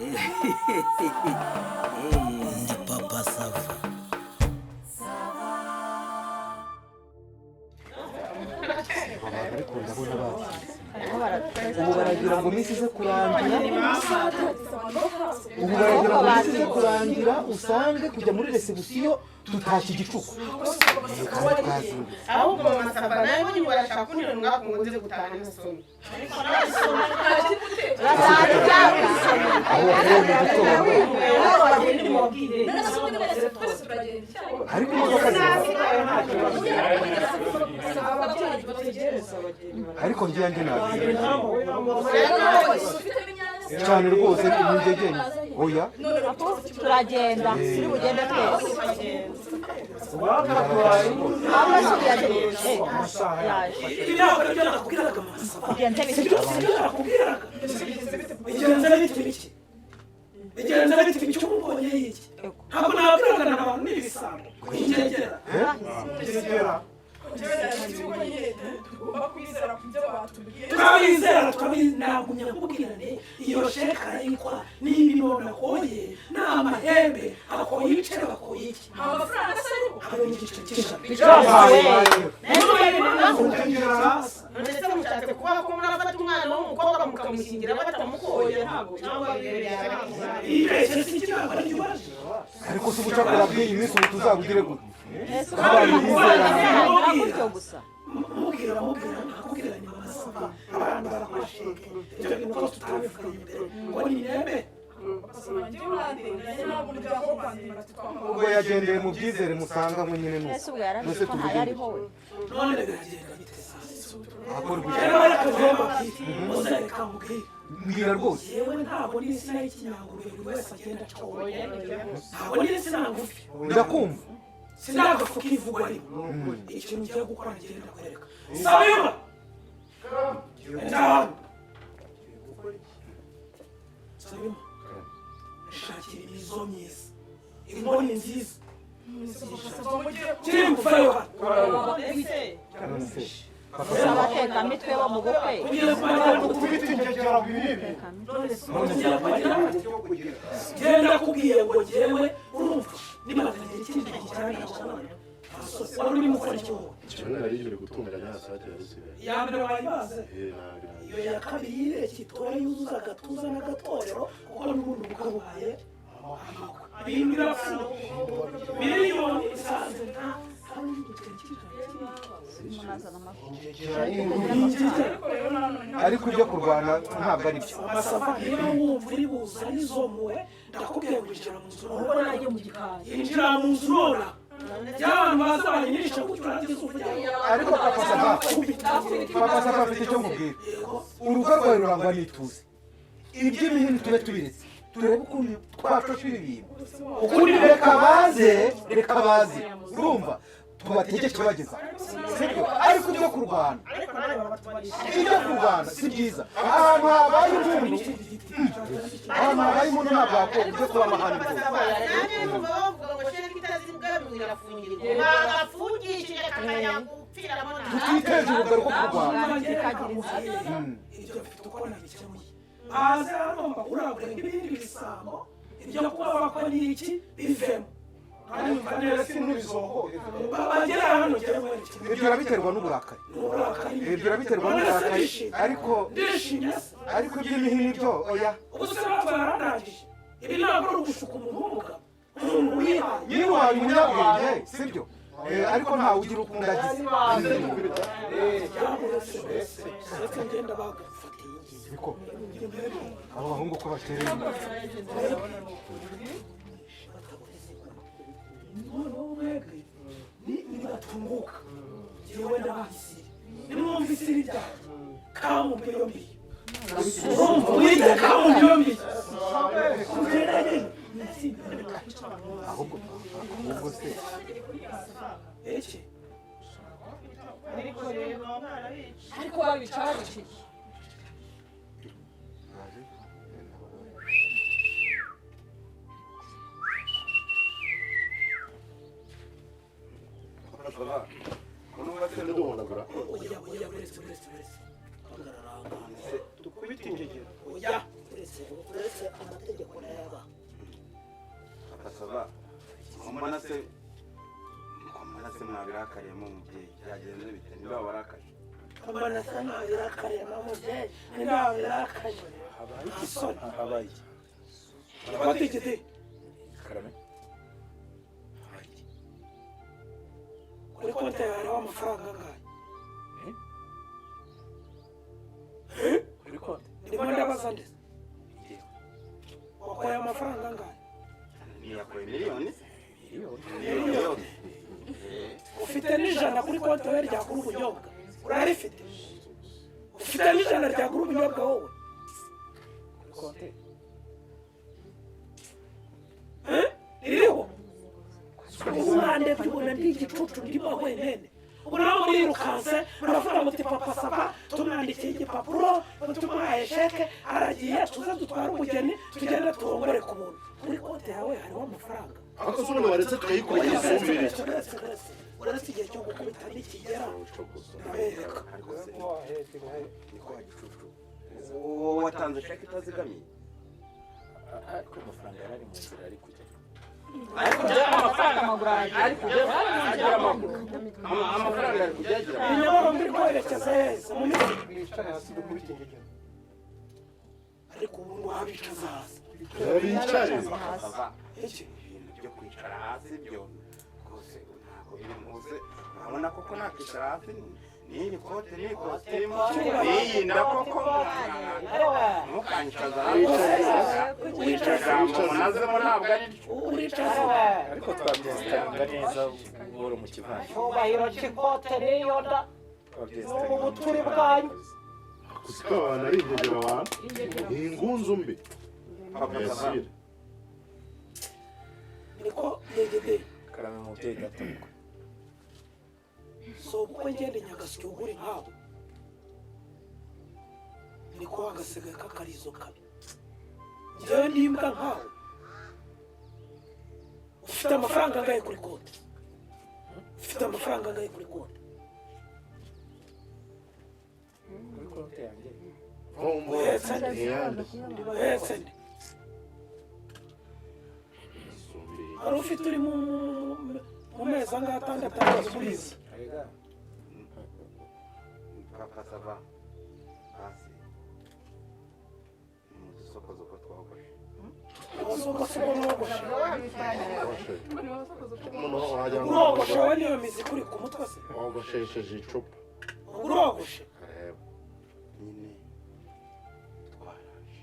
Ndi Papa Sava. Ariko ndabona batinze. Ubu baragira ngo iminsi ize kurangira, ubu baragira ngo iminsi ize kurangira, usange kujya muri réception tutashye igicuku kandi twazindutse. Ahubwo Mama Sava nawe nyine barashaka kuntera umwaku ngo nze gutaha ntasomye. Aho wavuye mu gitondo, ariko imodoka zirahari, ariko njye yanjye nabizi cyane rwose, ni njye. Oya. Turagenda, turi bugende twese. Ibi ntabwo aribyo nakubwiraga, Mama Sava. Bigenze bite? Sibyo, sibyo nakubwiraga. Bigenze bite biki? Bigenze bite biki? Uba mbonye iki? Ntabwo nabwiraga na abantu n'ibisambo ingegera. Ingegera. Turabizera, turabizi. Nagumya nkubwira nti iyo sheke arayikora n'imibona akoye n'amahembe akoye, ibiceri bakoye iki, habonye igice cy'ijana. None se mushatse kuba ko murafata umwana w'umukobwa mukamushyingira batamukoye? Ntabwo cyangwa Ibeshye si iki, ntabwo aribyo ubaje. Ariko se ubucakura bw'iyi minsi ubu tuzabugire gute? Ese Abantu bizerana. gutyo gusa? Mubwira, mubwira, nakubwira ni Mama Sava, abantu barakora sheke, ibyo bintu ko tutabivuganye mbere ngo ni nembe. Ubwo yagendeye mu byizere musanganywe nyine nuko. Ese ubwo yarabise ko ntayo ariho we? None biragenda bite sasa? Ahakorwa iki? Rero reka mbabwire, muzareka mubwire. Mbwira rwose. Yewe, ntabwo n'insina y'ikinyangurube buri wese agenda aca wowe, ntabwo n'insina ngufi. Ndakumva. Sinagafu kivugwa rimwe. Ikintu ngiye gukora, ngenda kwereka Sabima ndahano. Sabima, shakira imizo myiza, inkoni nziza kiri ngufayo hano. None se Abatekamitwe bo mu bukwe. Ugiye kubagira Kubita ingegera ibi? Ugiye kubagira, genda kubwiye ngo jyewe urumva niba bakagira ikindi gihe cyane wari urimo ukora iki wowe? Kimwe nari ngiye gutunganya ya sake yari isigaye. Iya mbere wayibaze? Eh, ntabwo. Iyo ya kabiri yireke itora yuzuza agatuza n'agatorero, kuko n'ubundi ubukwe buhaye amakwe, ibintu birapfuye, miliyoni isanze nta hari n'igiceri cy'ijana kirimo. Ariko ibyo kurwana ntabwo ari byo. Amasava, niba wumva uri buzane izo mpuhwe, ndakubwiye ngo injira mu nzu none. Ubwo najye mu gikari. Injira mu nzu nona, by'abantu baza banyinisha gutyo, urangiza uvugira. Ariko Papa Sava, Papa Sava, afite icyo nkubwira. Urugo rwawe rurangwa n'ituze. Iby'imihini tube tubiretse, turebe ukuntu twacosha ibi bintu. Ukuri. Reka baze, reka baze, urumva tubategeke bageza, sibyo? Ariko ibyo kurwana, ibyo kurwana si byiza. Ahantu habaye impundu, ahantu habaye impundu ntabwo hakora ibyo kuba amahane rwose. Nanjye numva bavuga ngo sheke itazi ubwami irafungirwa, bagafungishije kakajya gupfiramo nabi. Tutiteje urugero rwo kurwana. Ibyo mfite uko nabikemuye. Baze hano mbaguragure nk'ibindi bisambo, ibyo kuba bakora n'iki bivemo. Ntabwo neza bagera hano ngere mwerekeye. Ibyo urabiterwa n'uburakari. Uburakari. Ibyo urabiterwa n'uburakari, ariko Ndishimye se? Ariko iby'imihini byo oya. Ubu se natwe barandangije? Ibi ntabwo ari ugushuka umuntu w'umugabo, umuntu wihaye. Nyiri wawe umunyabwenge, sibyo? Ariko ntawe ugira ukuntu agize. Reka ngenda bagufatiye iyi. Niko abo bahungu ko batereye. Noneho mwebwe nibatunguka, jyewe ndabaha isiri, nimwumva isiri ryanjye kamumbi yombi, urumva wite kamumbi yombi, mugendagende. Ahubwo se Iki? Ariko babica babiciye. Nduhondagura. Oya, oya, uretse, uretse, uretse, hagarara ahangaha. Tukubite ingegera. Oya, uretse. Uretse, uretse amategeko n'ayaba. Papa Sava, mbona se ko mwabirakariyemo umubyeyi, byagenze bite? Niba warakaje? Mbona se mwabirakariyemo umubyeyi, niba wabirakaje. Habaye iki? Habaye iki? Fata igiti. Karame. Habaye iki? Kuri konti yawe hariho amafaranga angahe? Kuri konti? Ndimo ndabaza ndetse. Wakoye amafaranga angahe? Ntiyakoye miliyoni? Miliyoni. Ufite n'ijana kuri konti yawe ryagura ubunyobwa? Urarifite? Ufite n'ijana ryagura ubunyobwa wowe? Kuri konti? Ririho? Ubu mwandebye ubona ndi igicucu ndimo wenyine. Ubu nawe murirukanse muravuga muti Papa Sava tumwandikiye igipapuro tumuhaye sheke aragiye, tuze dutware umugeni tugende turongore ku buntu. Kuri konti yawe hariho amafaranga. Ariko se ubundi waretse tukayikurikiza isumbire? Uretse igihe cyo gukubita nikigera ndabereka. Ariko se niko wagicucu, wowe watanze sheke itazigamiye? Ariko amafaranga yari ari mu nzira ari kujya. Ariko Amaguru aragiye. Amafaranga ari kujya agira. Inyabarongo iri kwerekeza heza mu mizi. Mwicare hasi dukubite ingegera. Ariko ubu ngo wabicaza hasi. Bicare. Sava, Iki? ibintu byo kwicara hasi byo rwose ntabwo biri muze. Urabona koko nakwicara hasi n'iyi kote n'iyi kositimu n'iyi nda koko? Ntukanyicaza hasi. Ijambo munazemo ntabwo ari ryo. Uricaza. Ariko twabyesitaringa neza buhoro mu kivandimwe. Cyubahiro cy'ikote n'iyo nda. Twabyesitaringa. Ubu buturi bwanyu. Uziko abantu ari ingegera abantu? Ni ingunzu mbi. Papa Sava, Yasire. Niko yegede. Karame mubyeyi gato. Si ubukwe ngende Nyagasyo ugura nkawe. Niko wagasigaye k'akarizo kabi. Njyewe n'imbwa nkawe. Ufite amafaranga angahe kuri konti? Ufite amafaranga angahe kuri konti? Kuri konti yanjye. Uhetse nde? Ntiyande. Uhetse nde? Isumbire. Wari ufite uri mu mezi angahe atandatu atandatu urizi? Arega. Papa Sava, hasi ni mu dusokozo ko twogoshe. Abasoko mwogoshe. Noneho wagira ngo Urogoshe wowe niyo mizi ikuri ku mutwe se? wogoshesheje icupa. Urogoshe? Areba. Nyine twaraje.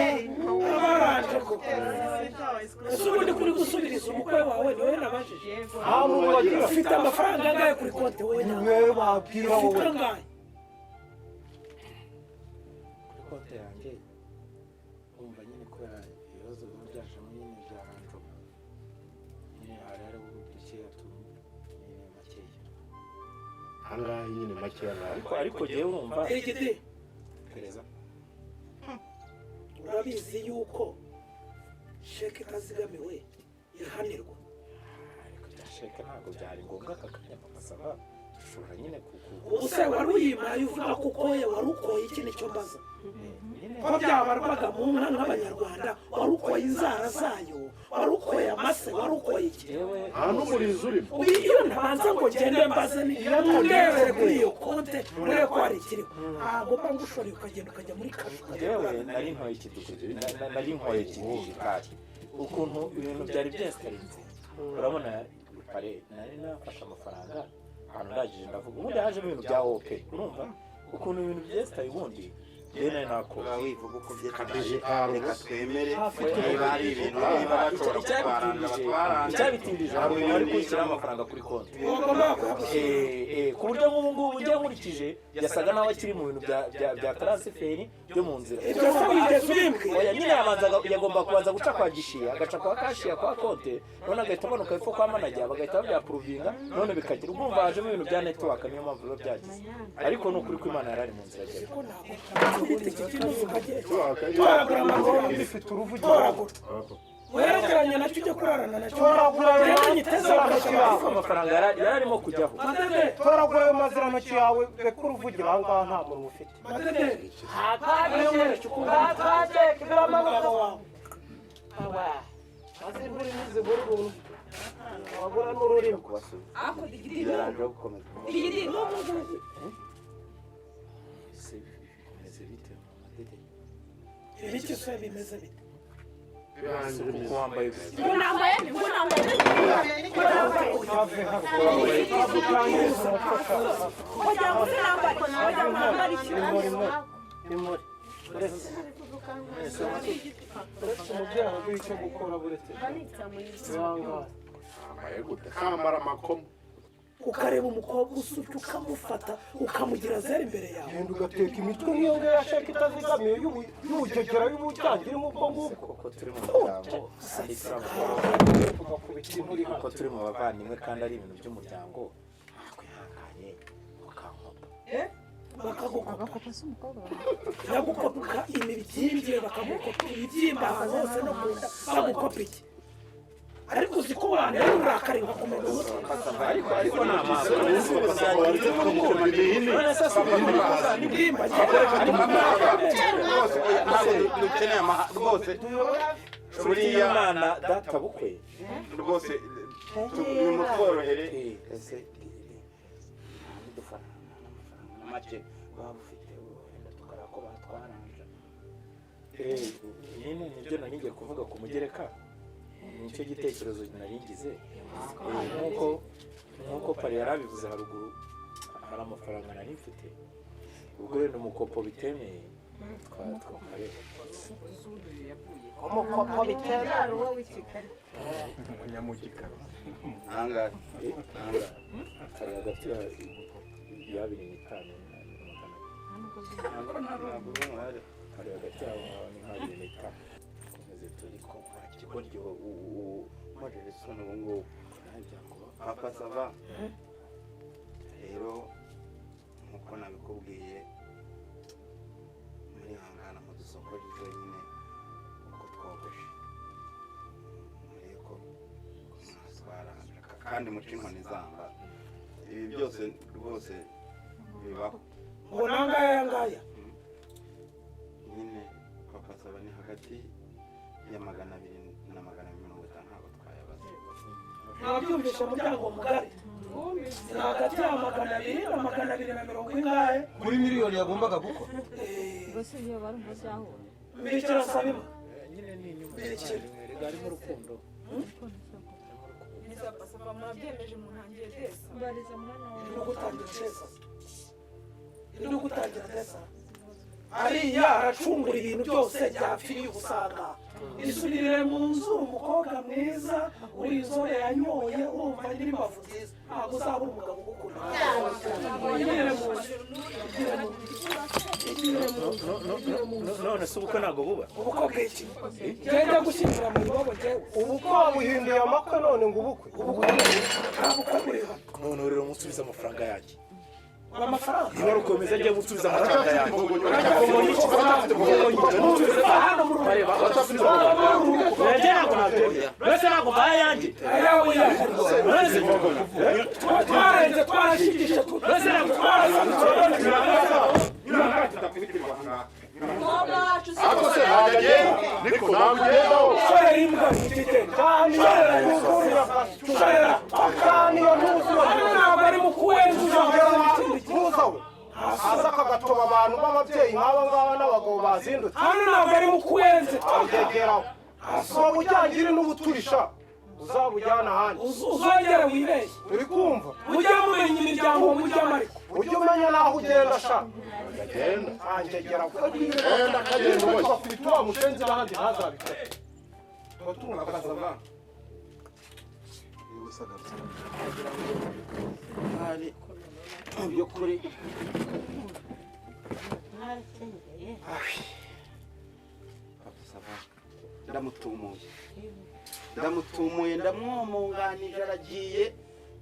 Abaranje koko. Ese ubundi kuri gusubiriza umukwe wawe ni wowe nabajije? Nta muntu wagira. Ufite amafaranga angahe kuri konti wowe Ni nawe? wewe wabwira Ufite wowe. angahe? Kuri konti yanjye wumva nyine kubera ibibazo biba byajemo nyine bya ranjo nyine hari hariho dukeya tu nyine makeya. Angahe nyine makeya nawe. Ariko jyewe wumva Egede, pereza urabizi yuko sheke itazigamiwe ihanirwa. Ariko bya sheke ntabwo byari ngombwa aka kanya Papa Sava, dushobora nyine ku Ubu se wari uyimpaye uvuga ko ukoye, wari ukoye iki? Nicyo mbaza. Nyine Ko byabarwaga mu nka nk'abanyarwanda, wari ukoye inzara zayo, wari ukoye amase, wari ukoye iki? jyewe Nta n'umurizo urimo. Ubu iyo ntabanza ngo ngende mbaze ni mundebere kuri iyo konte murebe ko hari ikiriho, ntabwo mba ngushoreye ukagenda ukajya muri kasho ukajya jyewe nari ntoye ikidugudu nari nkoye ikidijitali ukuntu ibintu byari byesitarinze urabona pare nari nafashe amafaranga ahantu ndangije ndavuga ubundi hajemo ibintu bya ope urumva ukuntu ibintu byesitaye ubundi njyewe nari nakoze. Uba wivuga uko byekaje. Digital. Reka twemere niba hari ibintu, niba bashobora kutwaranga batwaranga. Icyabitindije ntabwo bari kunshyiraho amafaranga kuri konti. Ugomba kuyagushyira. Ku buryo nk'ubu ngubu njye nkurikije yasaga naho akiri mu bintu bya transferi byo mu nzira. Ibyo se wigeze ubimbwira? Oya nyine yagomba kubanza guca kwa gishiya, agaca kwa kashiya kwa konte, none agahita amanuka hepfo kwa manajya bagahita babyapuruvinga, none bikagira ubwumva hajemo ibintu bya network, niyo mpamvu biba byagize. Ariko ni ukuri ko Imana yari ari mu nzira agera. Ko ntabwo kubita iki kinusu ukagenda toragura amaguru Ifite uruvugiro. toragura. Werekeranye nacyo ujye kurarana nacyo. Toragura ayo Genda nyiteze mazirantoki yawe. Amafaranga yari arimo kujyaho. Madede, Toragura ayo mazirantoki yawe, reka uruvugira aha ngaha nta muntu ufite. Madede, Hatwaje, hatwaje, biramanuka. Awa. Aziburi nizibura uruntu. Wabura n'ururimi. Ako digidi. Yaranje gukomeza. Digidi n'ubu ngubu. Ese bimeze bite Madede? Ibiki se bimeze bite? Kuko wambaye gusa. Ngo nambaye nde? Ngo nambaye nde? Have hano. Wagira ngo se nambaye? Wagira ngo nambare iki? Nimuri. Uretse. Uretse umubyeyi araguha icyo gukora buretse. Ihangane. Wambaye gute? Kambara amakoma. Ukareba umukobwa usutse ukamufata ukamugira zero imbere yawe. Genda ugateka imitwe nk'iyo ngiyo ya sheke itazigamiye y'ubugegera y'ubujyangiri nk'ubwo ngubwo. Ko turi mu muryango, ari Tugakubita inturi hano. ko turi mu bavandimwe kandi ari ibintu by'umuryango, nakwihanganye ukankopa. Bakagukopa, bagukopa imibyimbye, bakagukopa ibibyimba ahantu hose no ku nda, bagukopa iki? Ariko uzi ko wantera uburakari nkakumena umutwe. Ariko ni amaso. Ndimba Rwose oya, ntabwo dukeneye amaha rwose. Buriya mwana data bukwe. Rwose nimutworohere. Ese n'udufaranga n'amafaranga make waba ufite wenda tukareba ko batwaranja. Nyine nibyo nari ngiye kuvuga ku mugereka, nicyo gitekerezo nari ngize. Nk'uko pari yari abivuze haruguru, hari amafaranga nari mfite ubwo wenda umukopo bitemeye twakareba. Umukopo bitemewe. Ahangaha Hari hagati ya 2,500 na 200. Hari hagati yaho ni nka 2,500. Komeze turi ko nta kigoryi umajije isoni ubu ngubu. Papa Sava, rero nkuko nabikubwiye murihangana mudusokoje nyine uko twogoshe mureko mwatwaranje kandi muce inkoni zamba, ibi byose rwose bibaho. Ngo nangaya aya ngaya Nyine Papa Sava ni hagati ya 200 na 250, ntabwo twayabaze. Mwabyumvisha muryango mugari, ni hagati ya 200 na 250 ingahe Kuri miliyoni yagombaga gukora. Mbikira Sabima. Nyine ni inyuma Mbikira. harimo urukundo. Murabyemeje muntangiye desa. Iri no gutangira desa, iri no gutangira desa. Ariya aracungura ibintu byose byapfiriye ubusanga. Isubirire mu nzu, umukobwa mwiza uri inzobe yanyoye, urumva n'imbavu nziza, ntabwo uzabura umugabo ugukunda. Igire mu nzu, igire mu nzu, igire mu nzu, igire mu nzu. None se ubukwe ntabwo buba? Ubukwe bw'iki? Ngenda gushyingira mu iwabo njyewe. Ubukwe wabuhinduye amakwe none ngo ubukwe. Ubukwe nta bukwe buri hano. None rero musubize amafaranga yanjye. Amafaranga Niba ari ukomeza njye musubize amafaranga yanjye. Hano mu rugo. Njye ntabwo nabyemera. Mbese ntabwo mbaye ayanjye. Ayawe twarenze twarashigishe Mbese ntabwo Umukobwa wacu si Ariko se ntabwo agenda, niko ntabwo ugendaho. Shorera imbwa ikigenda. Kandi Shorera. Shorera. kandi iyo ntuzi Hano ntabwo ari mu kuwenza uzongera mu kindi gihe. ntuza we. Aza akagatoba abantu b'ababyeyi nk'aba ngaba n'abagabo bazindutse. Hano ntabwo ari mu kuwenze. Agegeraho. Soba ujyangire n'ubuturisha. Uzabujyana ahandi. Uzongera wibeshye. Uri kumva? Mujye mumenya imiryango mujyamo ariko. Ujye umenya n'aho ugenda sha. Genda. Angegera. Genda kagenda uboshye. Tugakubita wa mushenzi n'ahandi ntazabikore. Tuba tumva Papa Sava, hari mu by'ukuri Papa Sava ndamutumuye, ndamutumuye, ndamwomunganije, aragiye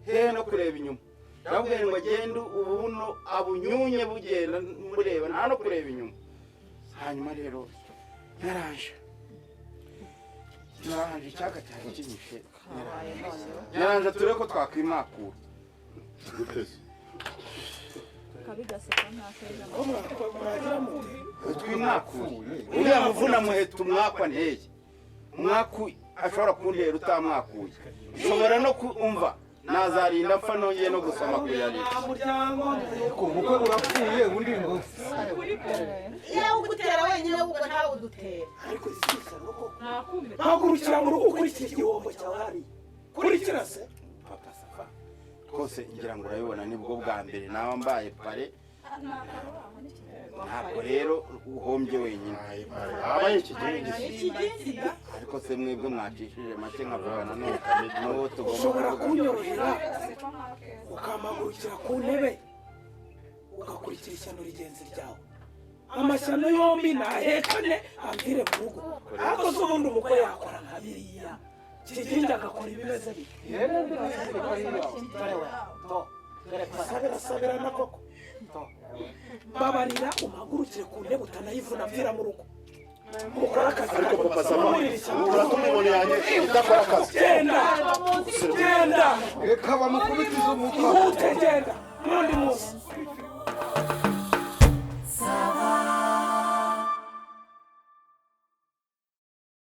hehe no kureba inyuma. Ndamubwira ngo agende ubu buno abunyunye bugenda mureba nta no kureba inyuma. Hanyuma rero naraje Naranje icyaka cyari kinyishe. Naranje turebe ko twakwimakura. Guteze. Kabigaseka nk'akeza. Mwagira mute? Twimakure. Uriya muvuna muheto umwakwa nteye. Umwaku ashobora kuntera utamwakuye. Ushobora no kumva nazarinda mpfa nongeye no gusoma kuyarira. Muryango. Umukwe urapfuye undi ngo Iyo ugutera wenyine ubwo ntawe udutera. Ariko isisano koko, hagurukira mu rugo ukurikira igihombo cyawe hariya, kurikira se. Papa Sava, rwose ngira ngo urabibona, nibwo bwa mbere nawe mbaye pare. Ntabwo rero uhombye wenyine. Habaye ikigingi. Ariko se mwebwe mwacishije make nkavugana n'uwo tugomba Ushobora kuvugana. kunyorohera ukampagurukira ku ntebe, ugakurikira ishyano rigenzi ryawe. Amashyano yombi nahekane amvire mu rugo. Ariko se ubundi umukwe yakora nka biriya, Kigingi agakora ibimeze bityo? Sabira sabirana koko. Mbabarira umpagurukire ku ntebe utanayivuna, mvira mu rugo mukore akazi. Ariko Papa Sava, Murira ishyano. uratuma inkoni yanjye idakora akazi. Genda, genda. Reka bamukubitize umutwe. Ihute, genda n'undi munsi.